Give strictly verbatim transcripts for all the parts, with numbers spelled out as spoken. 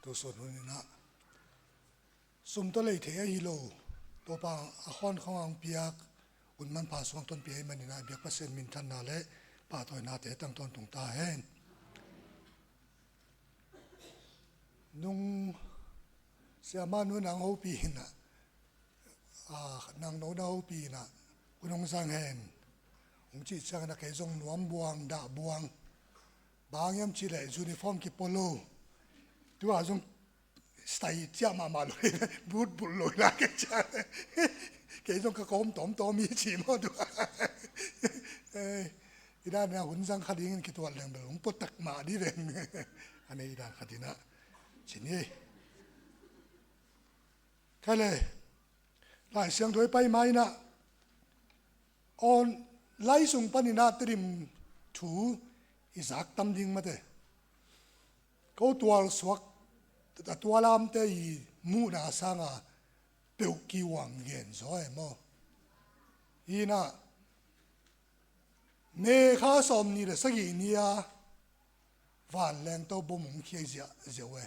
Tusun hun in ah sum tawh lei thei ahi lo, Topa a khawn khawng a hong piak hun manpha sung a hong tonpih ahih manin ah biak Pasian minthanna le pahtawinate tang tawntung ta hen. Nung siamah nu in ah hong hopih in ah, a, nang no na hopih in ah, hun hong zang hen, hong cih ciangin ah kei zong nuam buang, dah buang. Bang hang hiam cih leh uniform kipua lo. Tu-a zong style ciah mahmah lo, but bulh lo in ah kei ciang. Kei zong ka kawm tawmtawm hi ci maw tu-a. Eh, i dan in ah hun zang kha dingin kituat leng bel hong puatak mah dih veng. A nei dan khat in ah ci ni. Khai le, Lai Siangtho i pai ma in ah, awn, Lai sung panin ah Tedim thu i zak tam ding mate. Ko tualsuak, a tualamte i muhna sanga peuh kiuang gen zaw e maw. Hi in ah, May kha sawmnih le sagih ni-a vanleng tawh bom hong khia ziahziah uh e.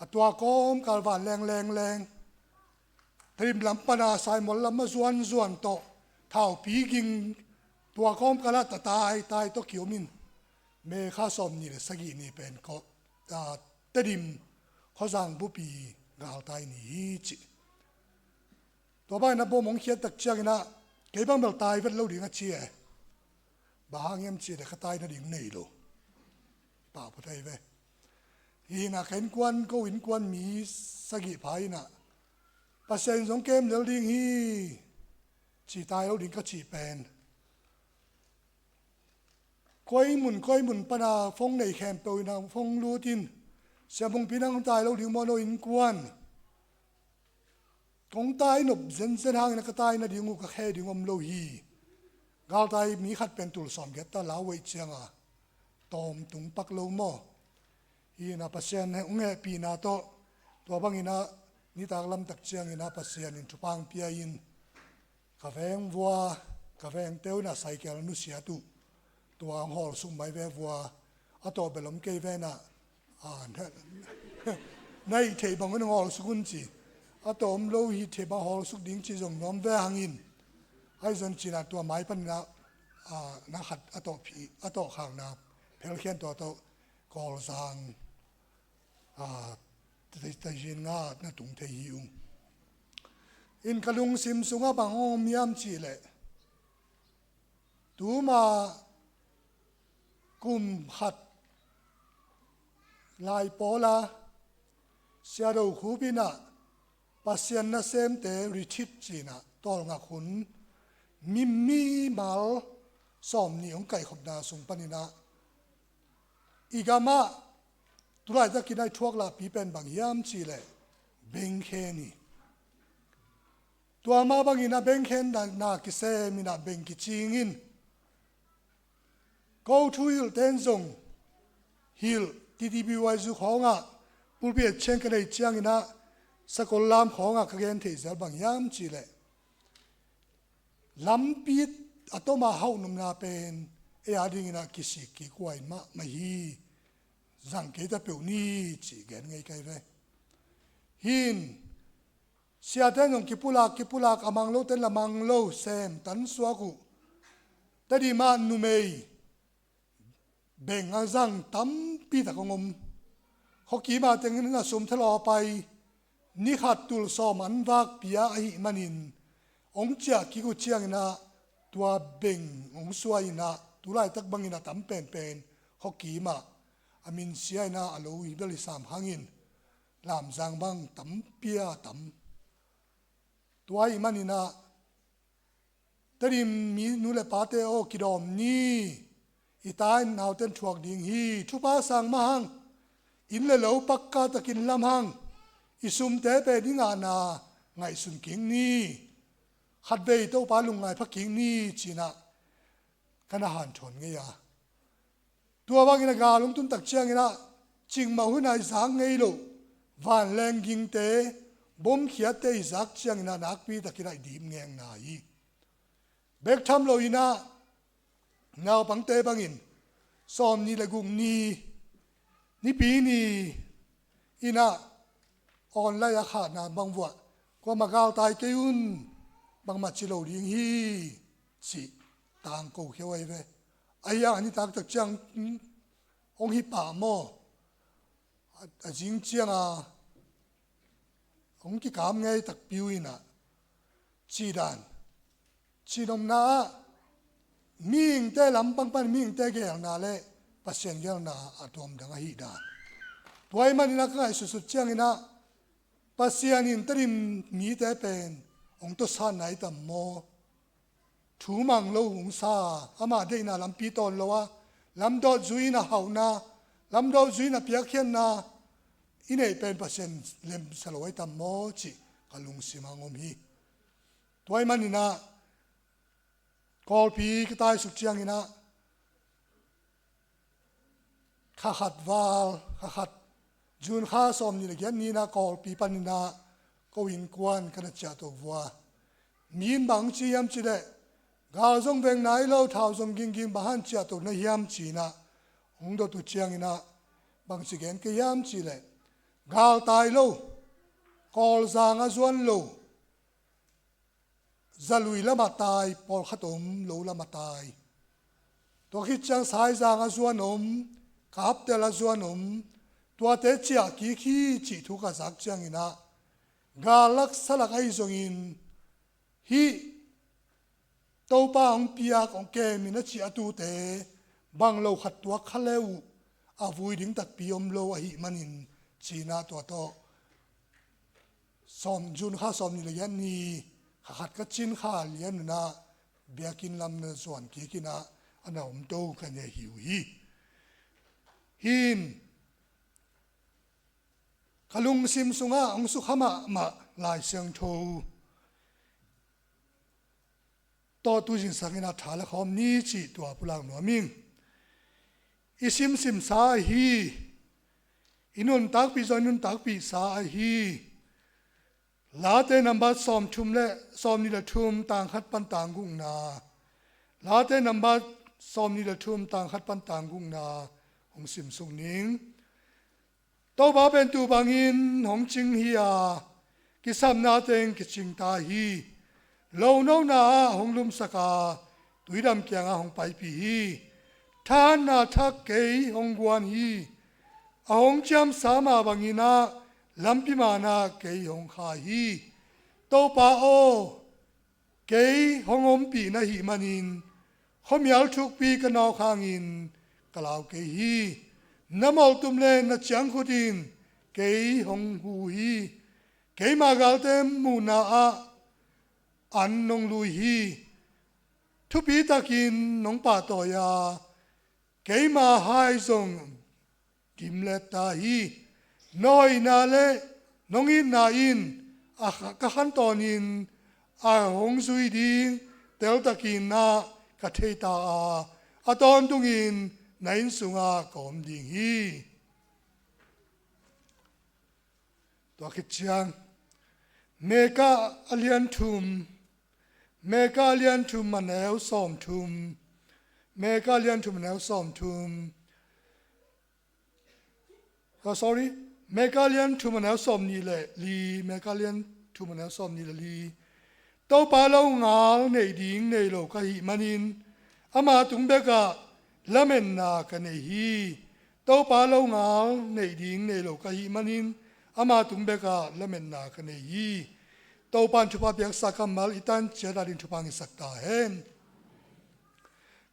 A tua kawmkal vanleng lengleng, Tedim lam pana Saimawl lam a zuanzuan tawh thaupi ging, tua kawmkal ah tatai tai tawh kiom in, May kha sawmnih le sagih ni pen ko, a, Tedim khuazang bupi galtai ni hi ci. Tua bangin ah bom hong khiat tak ciangin ah, kei bang bel tai vet lo ding a ci e. Bang hang hiam cih leh ka tai nading nei lo. Pau pha thei ve. Hi in ah ka innkuan, ko innkuan mi sagih pha in ah, Pasian in zong kem lel ding hi ci, tai lo ding ka cih pen, koi mun koi mun pana phone nei khempeuh in ah phone lut in, Sia Mungpi, nang tai lo ding maw, no innkuan? Kong tai nop zenzen hangin ah ka tai nading uh ka khe ding om lo hi. Galtai mi khat pen tul sawmgiat ta lau uh ahih cianga tawmtung pak lo maw. Hi in ah Pasian hong hehpihna tawh, tua bangin ah nitak lamtak ciangin ah Pasian in thupha hong pia in, ka veng vua, ka vengte uh in ah cycle nusiat uh, tua hong hawlsuk mai ve vua, a tawh bel om kei ve in ah, a, na, na hih theih bang un hong hawlsuk un ci. A tawh om lo hih theih bang hawlsuk ding cih zong nuam ve hang in. Ahi zong ci in ah tua mai panin ah, a, na khat a tawh phi, a tawh khakna phelkhian tua tawh Kawlzang, a, te, te, teizin nga na tung thei hi ung. In ka lungsim sungah bang om hiam cih leh, tuma kum khat lai pawla Sia Do Khup in ah Pasian nasemte retreat ci in ah tawlngak hun, mi, mimal sawmnih hong kaihkhopna sung panin ah, i gamah tulaitakin a i thuak lahpi pen bang hiam cih leh bengkhen hi. Tua mah bangin ah bengkhen na, na kisem in ah beng kicing in, ko thu hilhte in zong hilh, T T B Y zu khawngah pulpit a ciang ka neih ciangin ah sakol lam khawngah ka gen theih zel bang hiam cih leh, lampi a tawma hauh nopna pen ei a dingin ah kisik kik huai mahmah hi. Zang kei ta peuh ni ci gen ngei kai ve. Hi in, siate in zong kipulak, kipulak, a mang lote in la mang lo sem tan suak uh. Tedim ah numei beng a zang tampi tak hong om. Khuakim ah teng in a sum thalawh a pai, ni khat tul sawm an vak pia ahih manin, hong ciah kik uh ciangin ah tua beng hong suai in ah, tulaitak bangin a tam penpen khuakim ah a minsia in ah a lo hi bel hi sam hangin, Lamzang bang tampi a tam. Tua ahih manin ah, Tedim mi nu le pate aw, kidawm ni. I ta in naute in thuak ding hi. Thupha sang mah hang. Inn le lo pakka takin lam hang. I sumte pen i ngahna ngaihsun kik ni. Khatvei Topa lungngai pha kik ni ci in ah ka na hanthawn ngei a. Tua bangin a gal hong tun tak ciangin ah, cikmah hun a i zak ngei loh vanleng gingte, bomkhiatte i zak ciangin ah nakpi takin ah i dip ngengna hi. Bek tham loin ah, naupangte bangin sawmnih le guk ni, Nipi ni, Inn ah online a khahna bang vuah, kuamah galtai kei un, bangmah ci lo ding hi, cih tangko khia uh ahi ve. Ahi hang a nitak tak ciang, hmm, hong hi pah maw? A, a zing ciang a hong kikam ngei takpi uh in ah, cih dan. Cihnopna ah mihingte lampang pan mihingte geelna le Pasian geelna a tuamdang ahih dan. Tua ahih manin ah ka ngaihsutsut ciangin ah, Pasian in Tedim mite pen hong tawsatna hi tam maw? Thu mang lo hong sa, amah deihna lampi tawn lo a, lamdawt zui in a hauhna, lamdawt zui in a piakkhiatna i neih pen Pasian lemsa lo ahi tam maw cih ka lungsim ah hong om hi. Tua ahih manin ah Kawlpi ka taisuk ciangin ah, kha khat val, kha khat, June kha sawmnih le giat ni-in ah Kawlpi panin ah ko innkuan ka na ciahto vua. Mi in bang ci hiam cih leh, gal zong veng nai lo, thau zong gingging, bang hang ciahto na hiam ci-in ah hong dot uh ciangin ah, bang ci gen kei hiam cih leh, galtai lo, Kawlzang a zuan lo, Zalui lamah tai, pawlkhat om, Lou lamah tai. Tua khit ciang Saizang a zuan om, Kaptel a zuan om, tuate ciah kik hi cih thu ka zak ciangin ah, gal lak sa lak ahi zongin, hih Topa hong piak, hong kem in a cih a tute bang lo khat tuak kha le uh, a vui ding takpi om lo ahih manin, ci-in ah tua tawh sawm, June kha sawmnih le giat ni, kha khat ka cin kha lian un ah, biakinn lam na zuan kik in ah, a na om to ka na hi uh hi. Hih in ka lungsim sungah hong sukha mahmah Lai Siangtho tawh tu zingsak in ah tha la khawm ni cih tua pulak nuam ing. I simsimsa ahi, i nuntakpih zong i nuntakpihsa ahi Late nambat sawmthum le, sawmnih le thum, tang khat pan tang gukna. Late nambat sawmnih le thum, tang khat pan tang gukna hong simsuk ning. Topa pen tuu bangin hong cing hi a, kisapna teng kicing ta hi. Lo nona ah hong lumsak a, tuidam kiangah hong paipih hi. Thahatna thak kei hong guan hi. A hong ciamsa mah bangin ah, lampi man ah kei hong khai hi. Topa aw, kei hong ompih na hih manin, khuamial thukpi ka nawk hangin ka lau kei hi. Na molhtum le na ciangkhut in kei hong hu hi. Keima galte muhna ah an nong lui hi. Thupi takin nong pahtawi a, keima hai zong gimlet ta hi. Na hoihna le nong itna in a kha-, ka khantawnin a hong zui ding teltakin ah ka thei ta a, a tawntungin na inn sungah ka om ding hi. Tua khit ciang, Mika a lian thum, Mika a lian thum a neu sawmthum, Mika a lian thum a neu sawmthum. Oh, sorry. Mika a lian thum a neu sawmnih le li, Mika a lian thum a neu sawmnih le li. Topa longal neih ding nei lo ka hih manin, ama tung bekah lametna ka nei hi. Topa longal neih ding nei lo ka hih manin, ama tung bekah lametna ka nei hi. Topa in thupha piaksa kammal i tan ciat a ding thupha ngisak ta hen.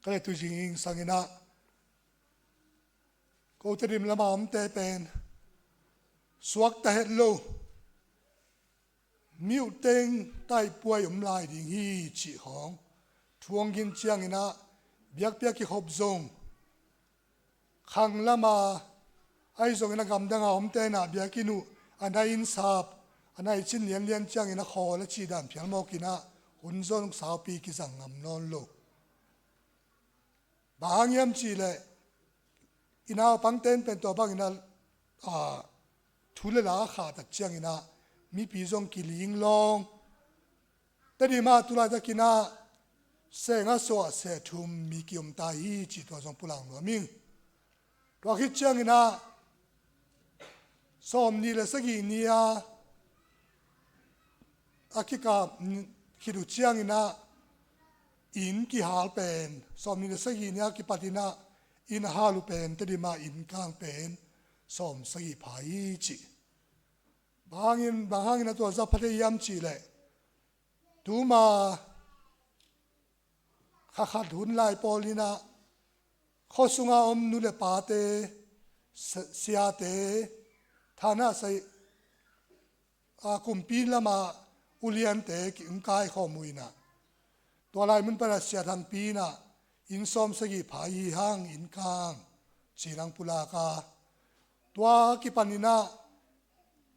Ka leh tu zing ing sangin ah, ko Tedim lamah omte pen suakta het lo, miuhteng taihpuai om lai ding hi cih khawng thu hong gin ciangin ah, biakpiak kikhop zong, khang lama ahi zongin a gamdanga omte in ah biakinn uh a na innsap, a na i cin lianlian ciangin a khawl a cih dan phial mawk in ah, hun zong saupi kizang ngam nawn lo. Bang hang hiam cih leh, i naupangte in pen tua bangin ah, aa, thu le la a khah tak ciangin ah, mipi zong kiling lawng. Tedim ah tu laitakin ah, seng a suah seh thum mi ki-om ta hi cih tua zong pulak nuam ing. Tua khit ciangin ah, Sawmnih le sagih ni-a a kikap khit uh ciangin ah inn kihal pen, sawmnih le sagih ni-a kipatin ah inn a hal uh pen Tedim ah inn kang pen sawm sagih pha hi ci. Bang hangin, bang hangin a tua zah pha thei hiam cih leh, tuma kha khat hun lai pawl in ah khua sunga om nu le pate, si-, siate, thana sai, a, kumpi lama uliante ki-, hong kaikhawm uh in ah, tua lai mun pan ah Sia Thangpi in ah inn sawm sagih pha hi hang, inn kang ci-in hong pulak a, tua kipanin ah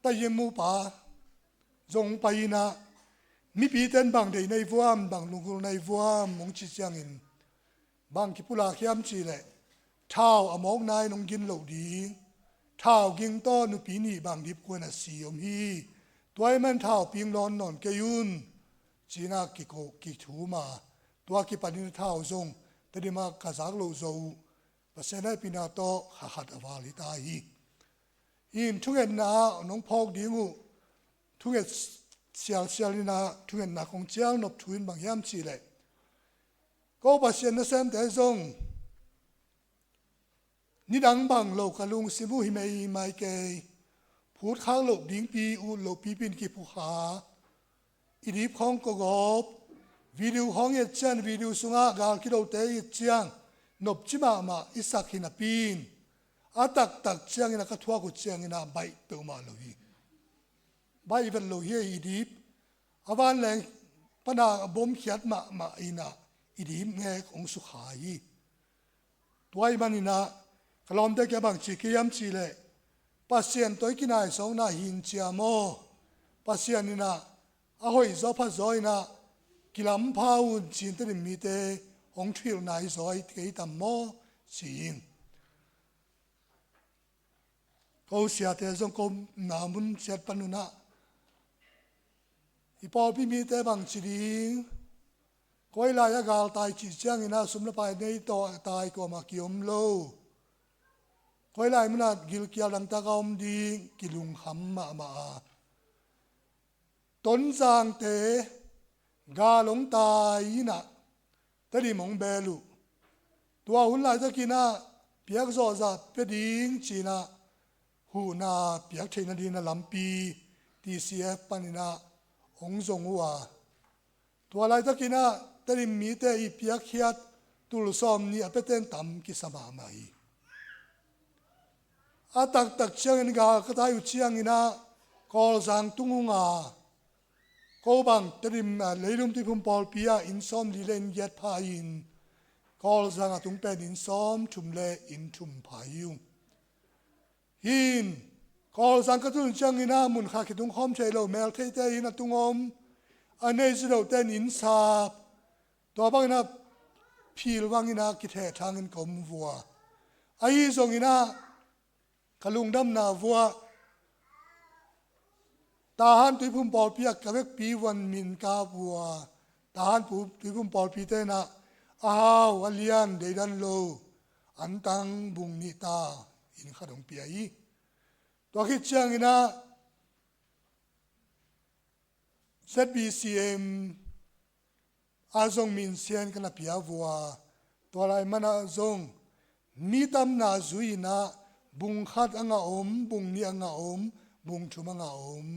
Taiyim upa zong pai in ah, mipite in bang deih na hi vuam, bang lunggulh na hi vuam hong cih ciangin, bang kipulak hiam cih leh, thau a mawkna in hong gin loh ding, thau ging tawh nupi nih bang dip kuan a si om hi. Tua ahih man thau ping lawn nawn kei un, ci-in ah kiko-, kithum a, tua kipanin thau zong Tedim ah ka zak loh zo uh, Pasian hehpihna tawh kha khat a val hi ta hi. Hih in thungetna ah nong phawk ding uh, thunget sialsial in ah thungetna kong cial nop thu in bang hiam cih leh, ko Pasian nasemte zong nidang bang lo ka lungsim uh hi maimai kei. Phutkhak loh dingpi, ut loh pipi in kiphukha, i dip khawng kogawp, video khawng i et ciang, video sungah gal kidote i et ciang, nopci mahmah i sak hi napi in, a taktak ciangin ah ka thuak uh ciangin ah baih peuhmah lo hi. Baih vet lo hi, i dip a vanleng pan a bomkhiat mahmah in ah i dip ngek hong sukha hi. Tua ahih manin ah ka lawmte kiangah bang ci ka hiam cih leh, Pasian tawh i kinaisawkna hi in ci a maw, Pasian in ah a hoih zaw pha zaw in ah kilampha un ci-in Tedim mite hong thuhilh nai zaw kei tam maw, ci ing. Ko siate zong ko omna mun ciat pan un ah, i pawlpi mite bang ci ding, koi lai a galtai cih ciangin ah sum le pai nei tawh tai kuamah ki-om lo. Koi lai mun ah gilkial dangtak a om ding, kilungkham mahmah a. Tonzangte gal hong tai in ah Tedim hong beel uh. Tua hun laitakin ah piak zawhzah pia ding ci-in ah huhna piak theihna dingin ah lampi T C F panin ah hong zong uh a, tua laitakin ah Tedim mite i piakkhiat tul sawmnih a piaten tam kisa mahmah hi. A taktak ciangin gal ka tai uh ciangin ah Kawlzang tung ung a, ko bang Tedim, ah, Leilum Tuiphum pawlpi ah inn sawmli le inn giat pha in, Kawlzang a tung pen inn sawmthum le inn thum pha hi ung. Hih in Kawlzang ka tun ciangin ah mun khat kitung khawm thei lo, mel theite in a tung om, a nei zi lote in inn sap, tua bangin ah phil bangin ah kithehthangin ka om vua. Ahi zongin ah ka lungdamna vuah Tahan Tuiphum pawlpi ah ka vekpi vuan min ka vua. Tahan pu-, Tuiphum pawlpite in ah a hau, a lian, deidan lo, antang bung nih ta inn khat hong pia hi. Tua khit ciangin ah Z B C M a zong minsian ka na pia vua. Tua lai manah zong mi tamna zui-in ah bung khat a ngah om, bung nih a ngah om, bung thum a ngah om.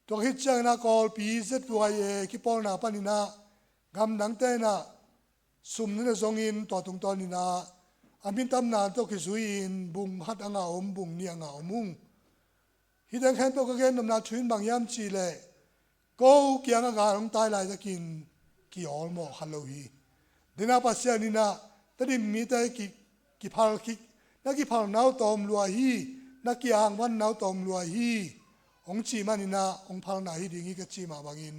Tua khit ciangin ah Kawlpi Z Y A kipawlna panin ah gamdangte in ah sum na zongin tua tungtawnin ah a mi tamna tawh kizui-in bung khat a ngah om, bung nih a ngah om ung. Hih teng khempeuh ka gen nopna thu in bang hiam cih leh, ko kiangah gal hong tai laitakin ki-awlmawh kha lo hi. Dena Pasian in ah Tedim mite ki, kiphal khik, na kiphal nau tawm lua hi, na kiangvan nau tawm lua hi, hong cih manin ah hong phalna hi ding hi ka cih mah bangin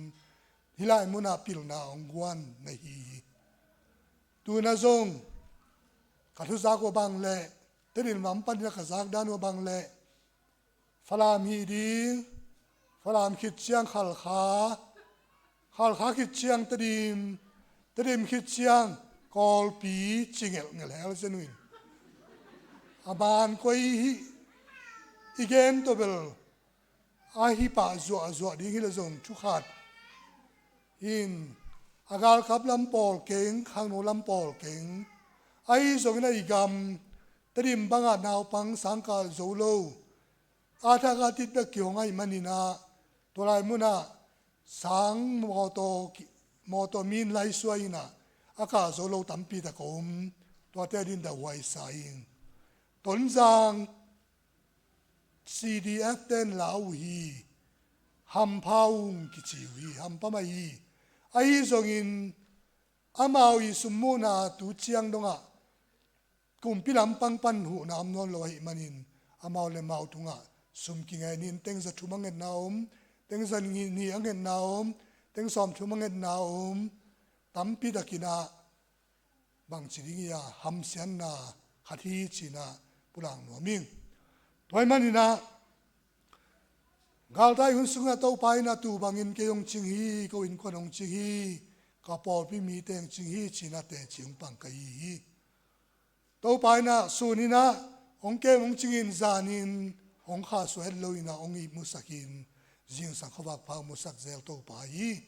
hih lai munah pilna hong guan na hi hi. Tu-in ah zong ka thuzak uh a bang leh, Tedim lam panin ah ka zakdan uh a bang leh, Falam hi ding, Falam khit ciang Khalkha, Khalkha khit ciang Tedim, Tedim khit ciang Kawlpi ci ngelhngelh hel zen uh in. A man koi hi, i gen tawh bel a hi pah zuahzuah ding hi leh zong thukhat in, a galkap lam pawl keng, khangno lam pawl keng, ahi zongin a i gam Tedim bangah naupang sang kal zo lo, a thak a tit bek kihong ahih manin ah, tua lai munah sang mawtaw ki-, mawtaw min laisuai in ah a kal zo lo tampi tak om. Tuate adingin dahhuai sa ing. Tonzang C D F ten la uh hi, hampha ung kici uh hi, hampha mah hi. Ahi zongin amau i summuhna tu ciang dongah kumpi lampang pan huhna om nawn lo ahih manin, amau le amau tungah sum kingenin teng za thum a ngetna om, teng za nih a ngetna om, teng sawm thum a ngetna om, tampi takin ah bangci ding hi a, hamsiatna khat hi ci-in ah pulak nuam ing. Tua ahih manin ah galtai hun sungah Topa in ah, tuu bangin kei hong cing hi, ko innkuan hong cing hi, ka pawlpi mite hong cing hi ci-in ah teci hong pang ka hi hi. Topa in ah sun in ah hong kem hong cingin, zanin hong khahsuah het loin ah hong ihmusakin, zingsang khuavak pha hong musak zel Topa hi.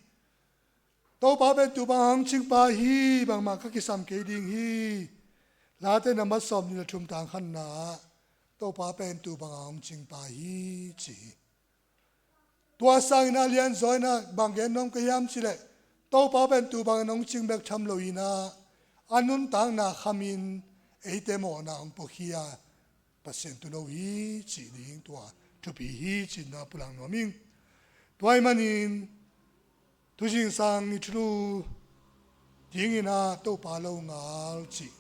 Topa pen tuu banga hong cing pa hi, bangmah ka kisam kei ding hi. Late nambat sawmnih le thum, tang khatna ah Topa pen tuu banga hong cing pa hi ci hi. Tua sangin a lianzaw in ah bang gen nuam ka hiam cih leh, Topa pen tuu bangin hong cing bek tham loin ah, a nuntakna khamin eite mawhna hong puakhia Pasian tuuno hi cih ding, tua thupi hi ci-in ah pulak nuam ing. Tua ahih manin tuzingsang i thulu dingin ah Topa lo ngal cih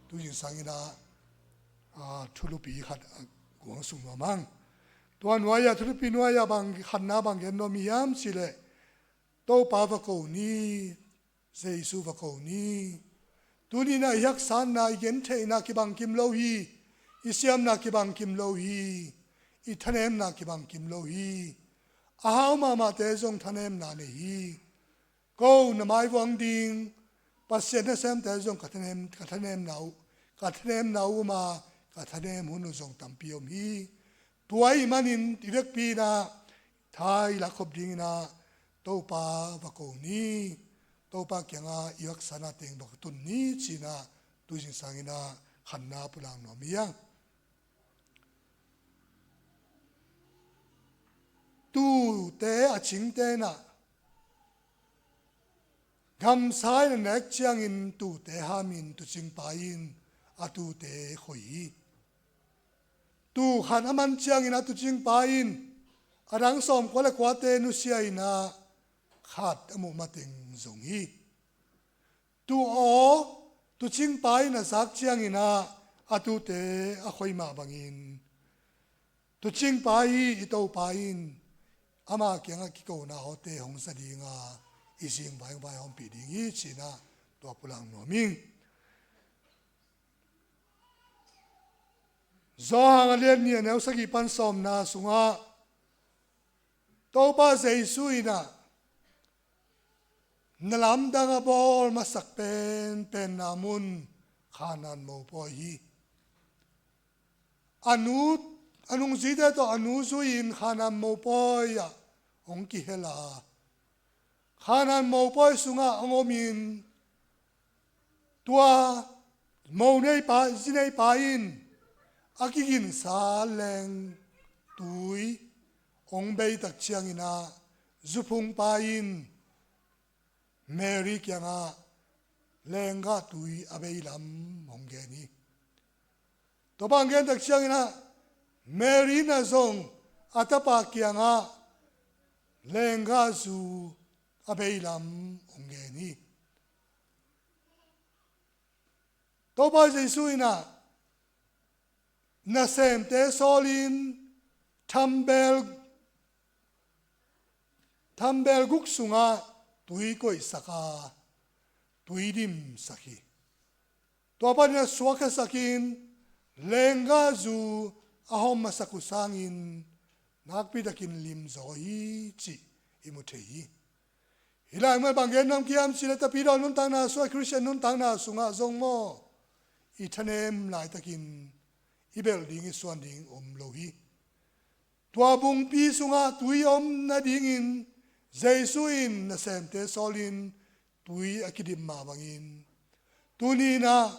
tuzingsang in ah, a, thulupi khat, a, guang sung nuam hang. Tua nuai-ah, thulupi nuai-ah bang khatna bang gen nuam hiam cih leh, Topa va ko ni, Jesu va ko ni. Tuni-in ah i haksatna, i gentheihna kibang kim lo hi. I siamna kibang kim lo hi. I thanemna kibang kim lo hi. A hau mahmahte zong thanemna nei hi. Ko na maivuang ding Pasian nasemte zong ka thanem, ka thanemna uh, ka thanemna uh om a, ka thanem hun uh zong tampi om hi. Tua ahih manin i vekpi in ah tha i lakkhop dingin ah Topa va ko ni, Topa kiangah i haksatna teng va tun ni ci-in ah tuzingsang in ah khatna pulak nuam hi hang. Tuute a cingte in ah gamsa in a nek ciangin tuute hamin tuucingpa in a tuute khoi hi. Tuu khat a man ciangin a tuucingpa in a dang sawmkua le kuate nusia in ah khat a muh mateng zong hi. Tuu aw, tuucingpa in a zak ciangin ah a tuute a khoi mah bangin, tuucingpa hi i Topa in ama kiangah kikona awte hong za ding a, i zing vaivai a ompih ding hi ci-in ah tua pulak nuam ing. Johan a lian nih, a neu sagih pan sawmna sungah Topa Jesu in ah na lamdang a bawl masak penpenna mun Kanaan mopawi hi. A nu, a nungzuite tawh a nu zui-in Kanaan mopawi ah hong kihel a, Kanaan mopawi sungah hong omin, tua mo neipa, zi neipa in a kiginsa lengtui hong beitak ciangin ah, zuphungpa in Mary kiangah lenggah tui a bei lam hong gen hi. Tua bang gentak ciangin ah, Mary in ah zong a tapa kiangah lenggah zu a bei lam hong gen hi. Topa Jesu in ah nasemte sawlin thambel, thambel guk sungah tui koihsak a, tui dimsak hi. Tua panin a suakkhiasakin lenggah zu a hawm masak uh sangin nakpitakin limzaw hi cih i mu thei hi. Hih lai mah bang gen nuam ka hiam cih leh, Tapidaw nuntakna sungah, Khristian nuntakna sungah zong maw, i thanem laitakin i belh ding, i suan ding om lo hi. Tua bungpi sungah tui om nadingin Jesu in nasemte sawlin tui a kidim mah bangin, tuni-in ah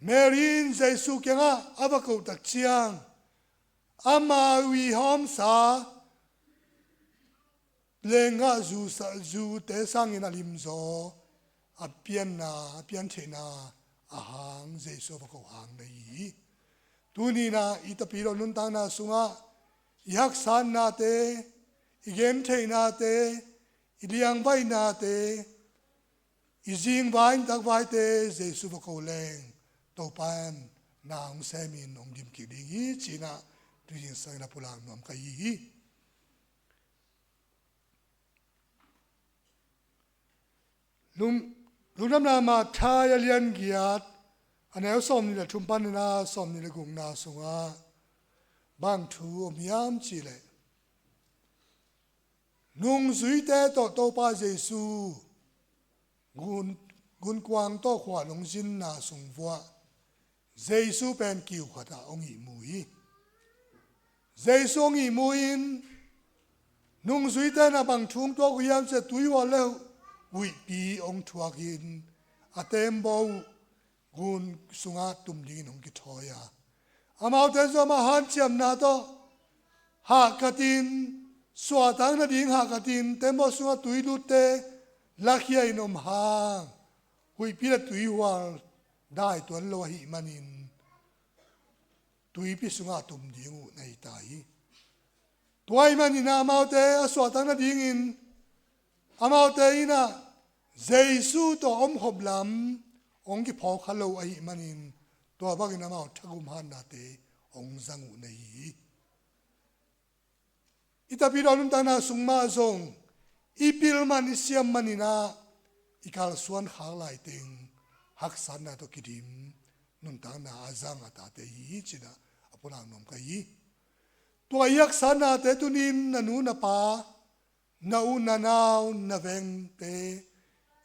Mary in Jesu kiangah a va koh tak ciang, ama ui hawmsa lenggah zu sa-, zute sangin a limzaw, a pianna, a piantheihna a hang, Jesu a va koh hang na hi hi. Tuni-in ah i tapidaw nuntakna sungah i haksatnate, i gentheihnate, i liangvaihnate, i zingvai, i takvaite Jesu va koh leng, Topa in na hong semin hong dim kik ding hi, ci-in ah tui zingsangin a pulak nuam ka hi hi. Lung-, Lungdamna Matthai a lian giat, a neu sawmnih le thum panin a sawmnih le gukna sungah bang thu om hiam cih leh, nungzuite tawh Topa Jesu gun, gunkuang tawh khuan hong zinna sung vuah Jesu pen kiu khatah hong ihmu hi. Jesu hong ihmu in, nungzuite in ah bang thu hong tuak uh hiam cih leh, tuihual le huihpi hong thuakin, a tembaw uh gun sungah tum dingin hong kithawi a, amaute zong amau hanciamna tawh hahkatin, suahtak nading hahkatin, tembaw sungah tui lutte lakhia in om hang, huihpi le tuihual dai tuan lo ahih manin, tuipi sungah tum ding uh na hi ta hi. Tua ahih manin ah amaute a suahtak nadingin, amaute in ah Jesu tawh omkhop lam hong kiphawk kha lo ahih manin, tua bangin amau thagum hatnate hong zang uh na hi hi. I tapidaw nuntakna sung mah zong, i pil man, i siam manin ah i kalsuan khak laiteng haksatna tawh kidim nuntakna a zang a tate hi, ci-in ah a pulak nuam ka hi. Tua i haksatnate tuni-in na nu na pa, na u na nau, na vengte,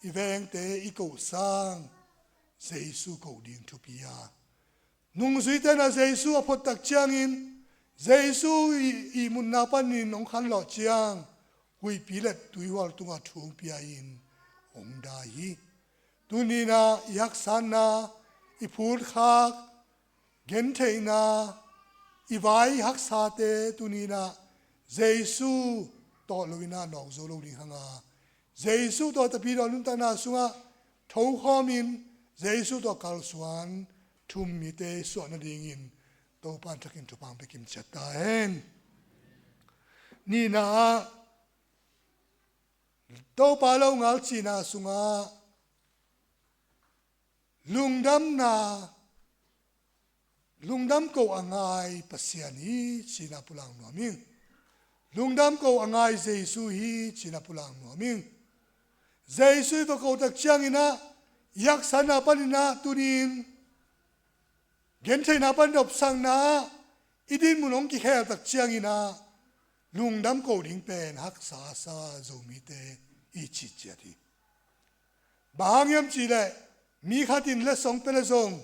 i vengte i koh sang Jesu koh ding thupi a, nungzuite in ah Jesu a phot tak ciangin, Jesu i, ihmutna panin hong khanlawh ciang, huihpi le tuihual tungah thu hong pia in hong dai hi. Tuni-in ah i haksatna, i phutkhak, gentheihna, i vai haksate tuni-in ah Jesu tawh lo-in ah nawk zo lo ding hang a, Jesu tawh tapidaw nuntakna sungah thokhawmin, Jesu tawh kalsuan thum mite suah nadingin Topa in thakin thupha hong pia kimciat ta hen. Nihna ah, Topa longal cihna sungah lungdamna, lungdam koh a ngai Pasian hi, ci-in ah pulak nuam ing. Lungdam koh a ngai Jesu hi, ci-in ah pulak nuam ing. Jesu i va koh tak ciangin ah, i haksatna panin ah tuni-in, gentheihna pan nopsakna ah i dinmun hong kikhel tak ciangin ah, lungdam koh ding pen haksa a sa Zomite i cih ciat hi. Bang hang hiam cih leh, mi khat in letsong pia leh zong,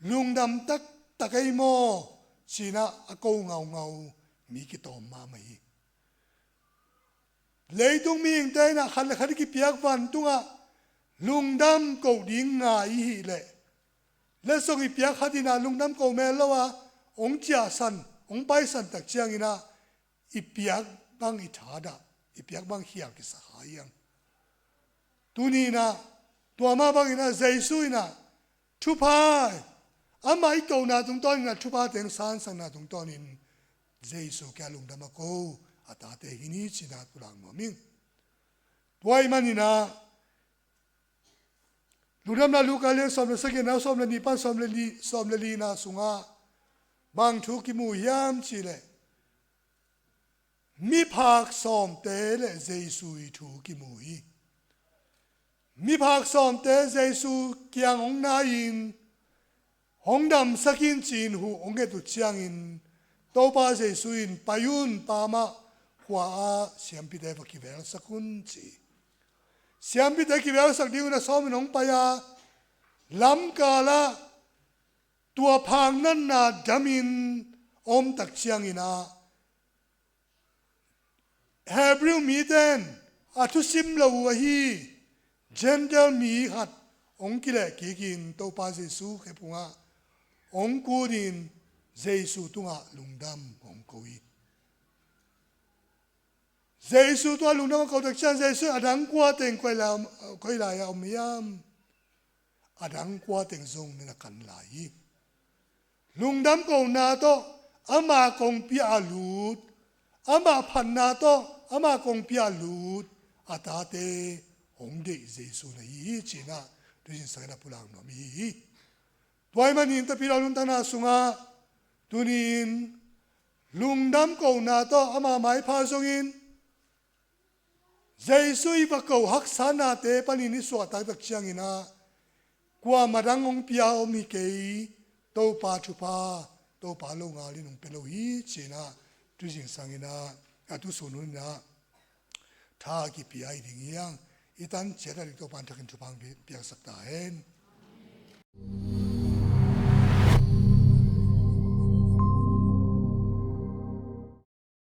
lungdam taktak ei maw, ci-in ah a ko ngaungau mi kitawm mahmah hi. Leitung mihingte in ah khat le khat i kipiak van tungah lungdam koh ding ngai i hih leh, letsong i piak khat in ah lungdam koh mel lo a, hong ciahsan, hong paisan tak ciangin ah, i piak bang i thadah, i piak bang khial kisa kha hiam? Tuni-in ah, tua mah bangin ah Jesu in ah thupha, amah i kohna tungtawnin ah thupha teng sansakna tungtawnin Jesu kiang lungdam a ko a tate hi ni, ci-in ah pulak nuam ing. Tua ahih manin ah, Lungdamna Luka lian sawm le sagihna, sawm le nih pan sawm le li, sawm le lina sungah bang thu kimu hiam cih leh, miphak sawmte le Jesu i thu kimu hi. Miphak sawmte Jesu kiang hong nai-in hong damsak in ci-in huh hong nget uh ciangin, Topa Jesu in, "Pai un, Pa mah khua-ah siampite va kivelsak un," ci. Siampite kivelsak dingun a sawmin hong pai a, lamkalah tua phak natna damin a om tak ciangin ah, Hebrew miten a thusim lo uh ahi Gentile mi khat hong kileh kikin Topa Jesu khepungah hong kunin Jesu tungah lungdam hong ko hi. Jesu tungah lungdam hong ko tak ciang Jesu a dang kua teng koi lai, koi lai a om hiam? A dang kua teng zong na kan lai hi. Lungdam kona tawh ama kongpi a lut, ama phatna tawh ama kongpi a lut a tate hong deih Jesu na hi hi cinah tuizingsangin a pulak nuam hi hi. Tua ahih manin tapidaw nuntakna sungah tuni-in lungdam kona tawh ama maipha zongin Jesu i va ko haksatnate panin i suah taktak cianginah kuamah dang hong pia om hi kei, Topa thupha, Topa longal in hong pia lo hi cinah tuizingsangin ah a tusun huninah tha kipia hi ding hi hang. I tan ciat a ding Topa in thakin thupha hong piaksak ta hen.